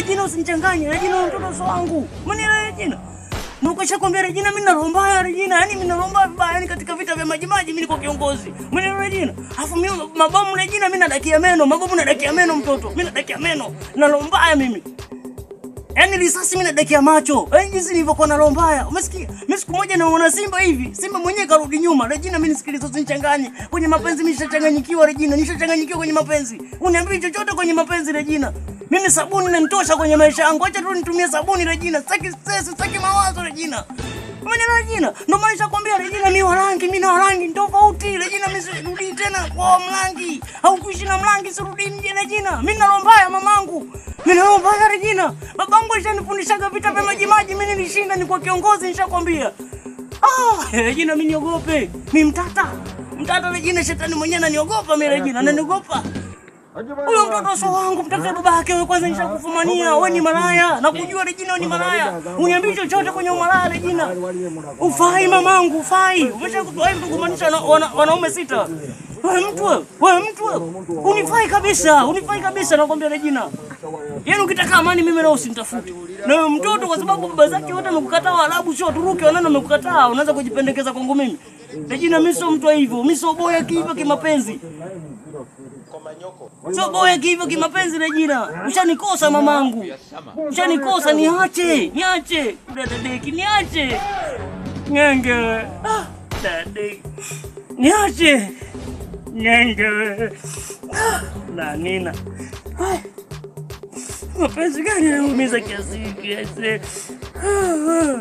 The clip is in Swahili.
Regina usinichanganye. Regina mtoto sio wangu. Umenielewa Regina? Nimekwishakwambia Regina mimi nina roho mbaya Regina. Yaani mimi nina roho mbaya vibaya. Yaani katika vita vya maji maji mimi niko kiongozi. Umenielewa Regina? Alafu mimi mabomu Regina mimi nadakia meno. Mabomu nadakia meno mtoto. Mimi nadakia meno. Na roho mbaya mimi. Yaani risasi mimi nadakia macho. Yaani jinsi nilivyokuwa na roho mbaya. Umesikia? Mimi siku moja naona simba hivi. Simba mwenyewe karudi nyuma. Regina mimi nisikilize usinichanganye. Kwenye mapenzi mimi nishachanganyikiwa Regina. Nishachanganyikiwa kwenye mapenzi. Uniambie chochote kwenye mapenzi Regina. Mimi sabuni inanitosha kwenye maisha yangu. Acha tu nitumie sabuni Regina. Sitaki stress, sitaki mawazo Regina. Umenielewa Regina? Ndio maana nishakwambia Regina mimi warangi, mimi na warangi ni tofauti. Regina mimi sirudi tena kwa mlangi. Au kuishi na mlangi sirudi nje Regina. Mimi nina roho mbaya mamangu. Mimi nina roho mbaya Regina. Babangu alishanifundishaga vita vya maji maji, mimi nilishinda ni kwa kiongozi nishakwambia. Ah, Regina mimi niogope. Mimi mtata. Mtata Regina, shetani mwenyewe ananiogopa mimi Regina, ananiogopa. Huyo mtoto sio wangu, mtafute baba yake wewe kwanza, nishakufumania. Wewe ni malaya. Nakujua Regina wewe ni malaya. Uniambie chochote kwenye umalaya Regina. Ufai mamangu, ufai. Umeshakuwahi kugumanisha wanaume 6. Wewe mtu wewe, wewe mtu wewe. Unifai kabisa, unifai kabisa nakwambia Regina. Yaani ukitaka amani mimi na usinitafute. Na wewe mtoto kwa sababu baba zake wote wamekukataa, Waarabu sio Waturuki wanani wamekukataa, unaanza kujipendekeza kwangu mimi. Regina mimi sio mtu hivyo, mimi sio boya kihivyo kimapenzi. Sio boya kihivyo kimapenzi Regina. Ushanikosa mamangu. Ushanikosa, niache, niache. Dadadeki niache. Ngenge. Ah, dadeki. Niache. Ngenge. Ah, na nina. Ah. Mapenzi gani yanaumiza kiasi hiki? Ah.